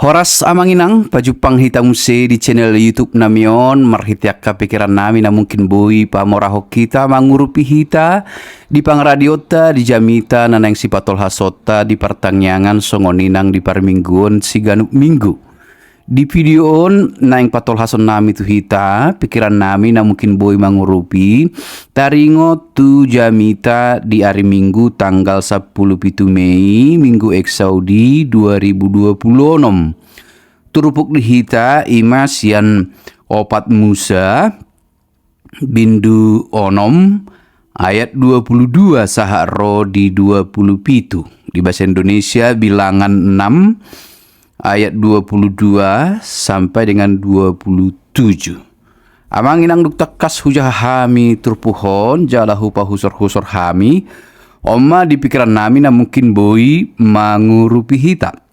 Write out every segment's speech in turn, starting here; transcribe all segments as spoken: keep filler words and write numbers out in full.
Horas amang inang, pajumpang hita muse di channel YouTube nami on, marhite angka pikiran nami na mungkin boi pamorahon hita, mangurupi hita di pangaradionta, di jamita na naeng sipatolhasonta di partangiangan songon i nang di parmingguon siganup minggu. Di video on naeng patolhason nami tu hita pikiran nami na mungkin boi mangurupi, taringot tu jamita di ari Minggu tanggal sampulu pitu Mei, Minggu Exaudi dua ribu dua puluh onom. Turpuk di hita ima sian Opat Musa, bindu onom, ayat dua puluh dua sahat ro di dua puluh pitu. Di bahasa Indonesia Bilangan enam, ayat dua puluh dua sampai dengan dua puluh tujuh. Amang inang, dung tangkas hujaha hami turpuk on jala hupahusorhusor hami, on ma di pikiran nami na mungkin boi mangurupi hita.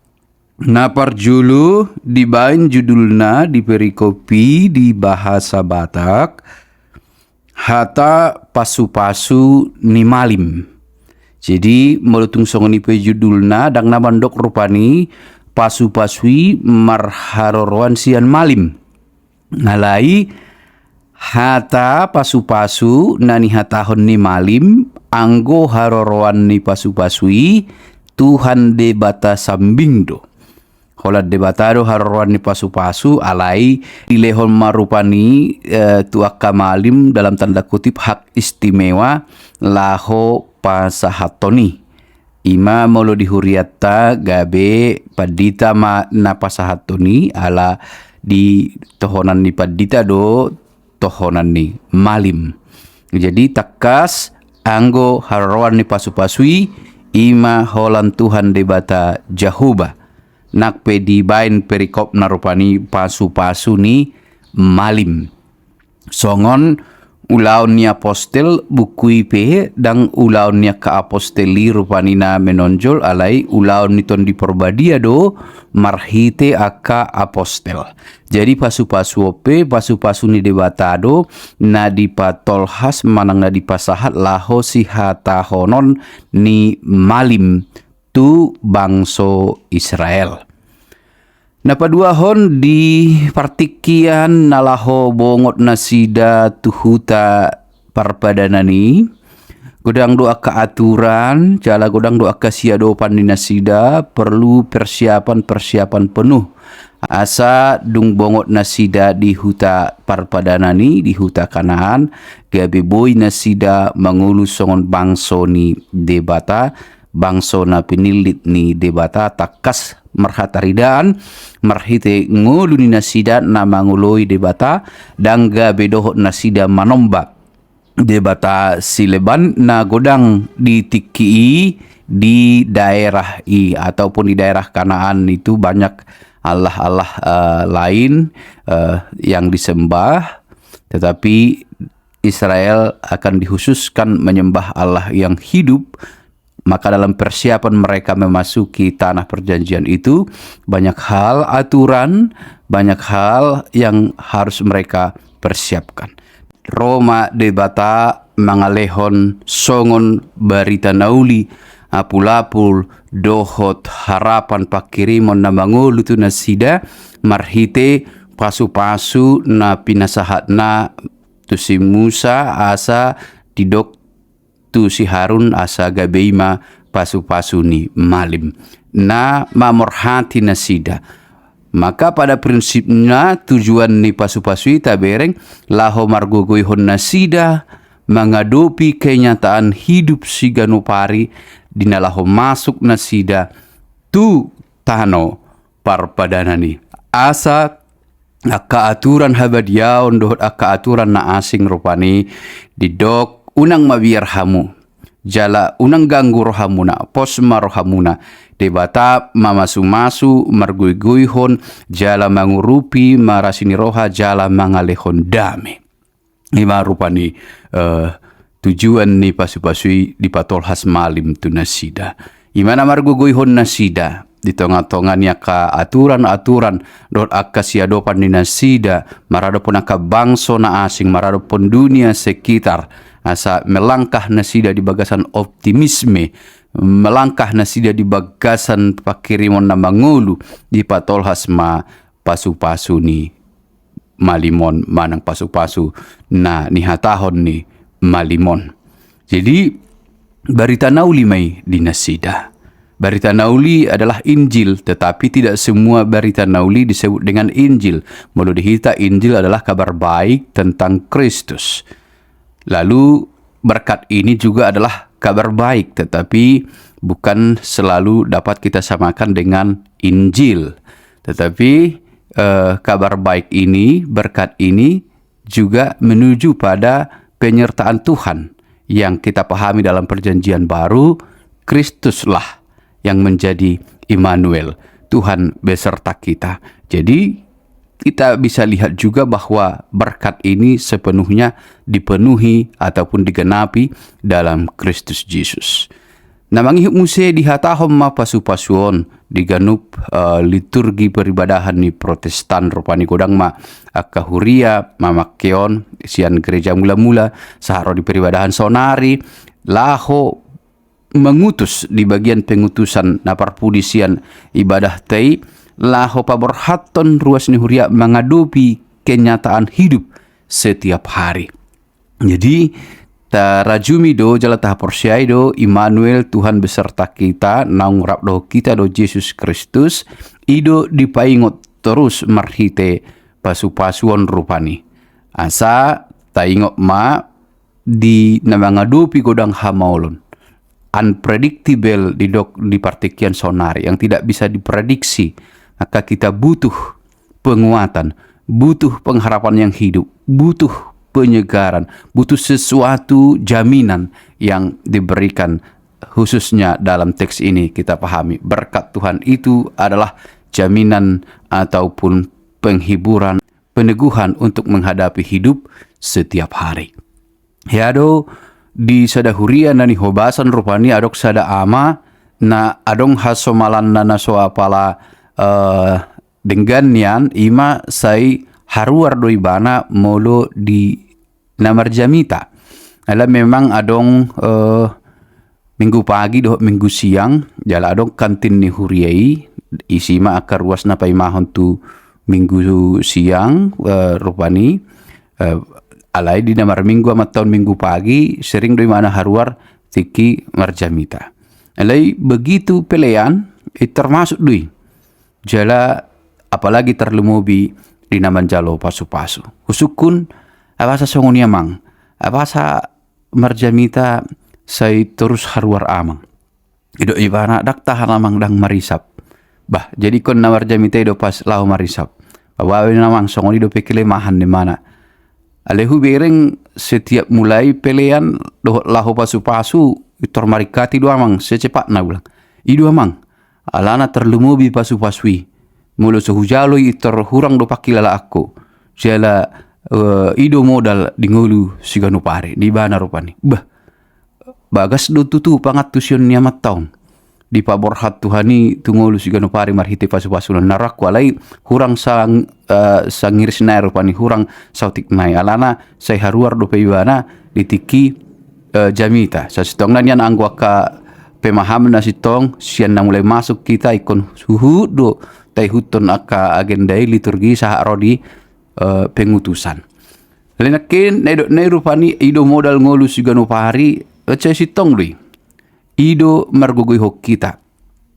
Na parjolo dibaen judulna di perikop i di bahasa Batak, hata pasupasu ni malim. Jadi molo tung songon i pe judulna, ndang na mandok rupani pasupasu i marharoroan sian malim. Alai hata pasupasu na nihatahon ni malim, anggo haroroan ni pasupasu i Tuhan Debata sambing do. Holan Debata do haroroan ni pasupasu, alai dilehon ma rupani, eh, tu angka malim dalam tanda kutip hak istimewa laho pasahathon i. Ima molo di hurianta gabe pandita ma na pasahathon i, ala di tohonan ni pandita do tohonan ni malim. Jadi tangkas anggo haroroan ni pasupasu i, ima holan Tuhan Debata Jahowa. Nang pe dibaen perikopna rupani pasupasu ni malim. Songon Ulaon ni Apostel, buku i pe ndang Ulaon ni angka Apostel i rupani na menonjol, alai Ulaon ni Tondi Porbadia do marhite angka apostel. Jadi pasupasu on pe pasupasu ni Debata do na dipatolhas manang na dipasahat laho sihatahonon ni malim tu bangso Israel. Na paduahon, di partingkian na laho bongot nasida tu huta parpadanan i, godang do angka aturan jala godang do angka siadopan ni nasida, perlu persiapan-persiapan penuh. Asa dung bongot nasida di huta parpadanan i, di huta Kanaan, gabe boi nasida mangolu songon bangso ni Debata, bangso na pinillit ni Debata. Tangkas marhataridaan marhite ngolu ni nasida na mangoloi Debata, ndang gabe dohot nasida manomba debata sileban na godang di tingki i, di daerah i, ataupun di daerah Kanaan itu banyak allah-allah, eh, lain, eh, yang disembah, tetapi Israel akan dikhususkan menyembah Allah yang hidup. Maka dalam persiapan mereka memasuki tanah perjanjian itu, banyak hal aturan, banyak hal yang harus mereka persiapkan. Ro ma Debata mangalehon songon barita na uli, apul-apul dohot harapan pangkirimon na mangolu tu nasida marhite pasupasu na pinasahatna tu si Musa asa didok tu si Harun asa gabe i ma pasupasu ni malim na mamorhati nasida. Maka pada prinsipna tujuan ni pasupasu i tabereng laho margogoihon nasida mangadopi kenyataan hidup siganup ari di na laho masuk nasida tu tano parpadanan i. Asa angka aturan habadiaon dohot angka aturan na asing rupani didok, unang mabiar hamu, jala unang ganggu rohamuna, pos ma rohamuna. Debata mamasu-masu, margoigoihon, jala mangurupi, marasi ni roha, jala mangalehon dame. Ima rupani, eh, tujuan ni pasupasu i dipatolhas malim tu nasida. Ima na margogoihon nasida di tonga-tonga ni angka aturan-aturan dohot angka siadopan ni nasida maradophon angka bangso na asing, maradophon dunia sekitar, asa melangkah nasida di bagasan optimisme, melangkah nasida di bagasan panghirimon na mangolu, dipatolhas ma pasupasu ni malim on manang pasupasu na nihatahon ni malim on. Jadi, barita na uli ma i di nasida. Barita na uli adalah Injil, tetapi tidak semua barita na uli disebut dengan Injil. Molo di hita, Injil adalah kabar baik tentang Kristus. Lalu, berkat ini juga adalah kabar baik, tetapi bukan selalu dapat kita samakan dengan Injil. Tetapi, eh, kabar baik ini, berkat ini juga menuju pada penyertaan Tuhan yang kita pahami dalam Perjanjian Baru, Kristuslah yang menjadi Immanuel, Tuhan beserta kita. Jadi, kita bisa lihat juga bahwa berkat ini sepenuhnya dipenuhi ataupun digenapi dalam Kristus Jesus. Na mangihut muse dihatahon ma pasupasu on di ganup, eh, liturgi peribadahan ni Protestan, rupani godang ma angka huria mamake on sian gereja mula-mula, sahat ro di peribadahan saonari, laho mengutus di bagian pengutusan na parpudi sian ibadahta i, laho paborhathon ruas ni huria mangadopi kenyataan hidup setiap hari. Jadi, tarajumi do jala tahaporseai do, Immanuel, Tuhan beserta kita, naung rap dohot hita do Jesus Kristus, i do dipaingot torus marhite pasupasu on rupani. Asa taingot ma di na mangadopi godang hamaolon, unpredictable didok di partingkian saonari, yang tidak bisa diprediksi, maka kita butuh penguatan, butuh pengharapan yang hidup, butuh penyegaran, butuh sesuatu jaminan yang diberikan khususnya dalam teks ini kita pahami. Berkat Tuhan itu adalah jaminan ataupun penghiburan, peneguhan untuk menghadapi hidup setiap hari. Hea do di sada huria na nihobasan rupani adong sada ama na adong hasomalanna na so apala, eh, denggan nian, ima sai haruar do ibana molo di na marjamita. Ala memang adong, eh, Minggu pagi dohot Minggu siang, jala adong kantin ni huria i, isi ma angka ruas na paimahon tu Minggu siang, eh, rupani, eh, alai di na marminggu amanta on Minggu pagi, sering do imana haruar tingki marjamita. Alai begitu pelean, eh, termasuk do i. Jala apalagi tarlumobi di na manjalo pasupasu. Husungkun, apasa songon i amang, apasa marjamita sai torus haruar amang. Didok ibana, ndang tahan amang, ndang marisap. Bah, jadi ingkon na marjamita i do pas laho marisap. Paboa amang, songon i dope kelemahan ni ibana. Alai hubereng setiap mulai pelean dohot laho pasupasu, i tor maringkati do amang, secepatna ulang. I do amang, alana tarlumobi pasupasu i. Molo so hujalo i tor hurang do pangkilalaanku. Jala, eh, i do modal di ngolu siganup ari, di ibana rupani. Bah, bagas do tutu pangantusion ni amanta on. Dipaborhat Tuhan i tu ngolu siganup ari marhite pasupasuna, na rohangku alai hurang sang-, eh, sangiris nai rupani, hurang saotik nai. Alana sai haruar dope ibana di tingki, eh, jamita. Sasintongna nian anggo angka pemahaman na sintong, sian na mulai masuk hita ingkon huhut do taihuthon angka agenda i, liturgi, sahat ro di, eh, pengutusan. Alai nangkin na didok nai rupani, i do modal ngolu siganup ari, eh, sai sintong do i. I do margogoihon hita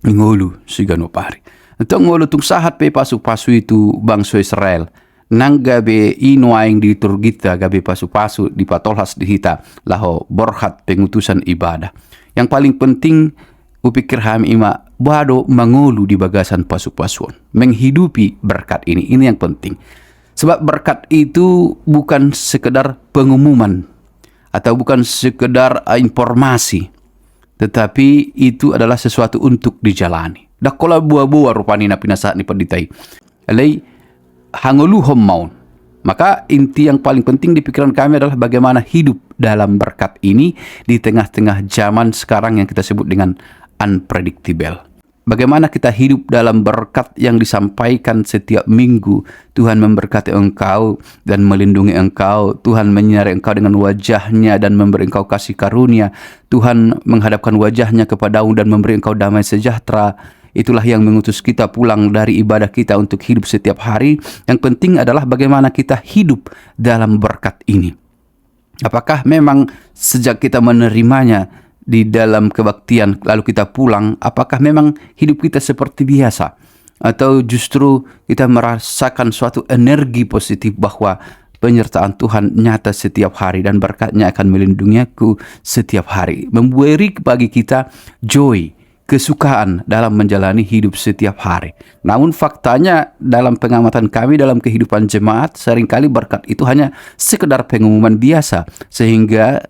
di ngolu siganup ari. Antong molo tung sahat pe pasupasu i tu bangso Israel, nang gabe i nuaeng di liturgita gabe pasupasu dipatolhas di hita laho borhat pengutusan ibadah. Yang paling penting hupikir hami ima, boha do mangolu di bagasan pasupasu on, menghidupi berkat ini. Ini yang penting. Sebab berkat itu bukan sekedar pengumuman atau bukan sekedar, eh, informasi, tetapi itu adalah sesuatu untuk dijalani. Ndang holan boa-boa rupani na pinasahat ni pandita i. Alai hangoluhon ma on. Maka inti yang paling penting di pikiran kami adalah bagaimana hidup dalam berkat ini di tengah-tengah zaman sekarang yang kita sebut dengan unpredictable. Bagaimana kita hidup dalam berkat yang disampaikan setiap minggu? Tuhan memberkati engkau dan melindungi engkau. Tuhan menyinari engkau dengan wajahnya dan memberi engkau kasih karunia. Tuhan menghadapkan wajahnya kepadamu dan memberi engkau damai sejahtera. Itulah yang mengutus kita pulang dari ibadah kita untuk hidup setiap hari. Yang penting adalah bagaimana kita hidup dalam berkat ini. Apakah memang sejak kita menerimanya di dalam kebaktian, lalu kita pulang, apakah memang hidup kita seperti biasa? Atau justru kita merasakan suatu energi positif bahwa penyertaan Tuhan nyata setiap hari dan berkat-Nya akan melindungi aku setiap hari. Memberi bagi kita joy, kesukaan dalam menjalani hidup setiap hari. Namun faktanya, dalam pengamatan kami dalam kehidupan jemaat, seringkali berkat itu hanya sekedar pengumuman biasa, sehingga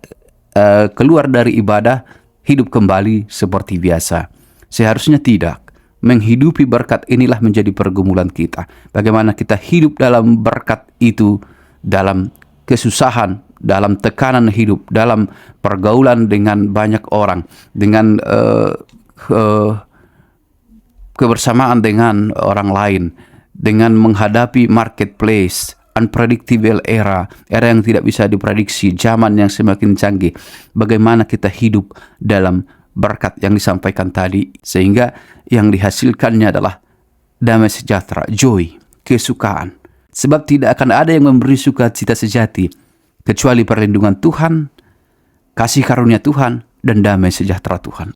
eh, keluar dari ibadah, hidup kembali seperti biasa. Seharusnya tidak. Menghidupi berkat inilah menjadi pergumulan kita. Bagaimana kita hidup dalam berkat itu, dalam kesusahan, dalam tekanan hidup, dalam pergaulan dengan banyak orang, dengan eh, eh, kebersamaan dengan orang lain, dengan menghadapi marketplace, unpredictable era, era yang tidak bisa diprediksi, zaman yang semakin canggih. Bagaimana kita hidup dalam berkat yang disampaikan tadi, sehingga yang dihasilkannya adalah damai sejahtera, joy, kesukaan. Sebab tidak akan ada yang memberi sukacita sejati kecuali perlindungan Tuhan, kasih karunia Tuhan, dan damai sejahtera Tuhan.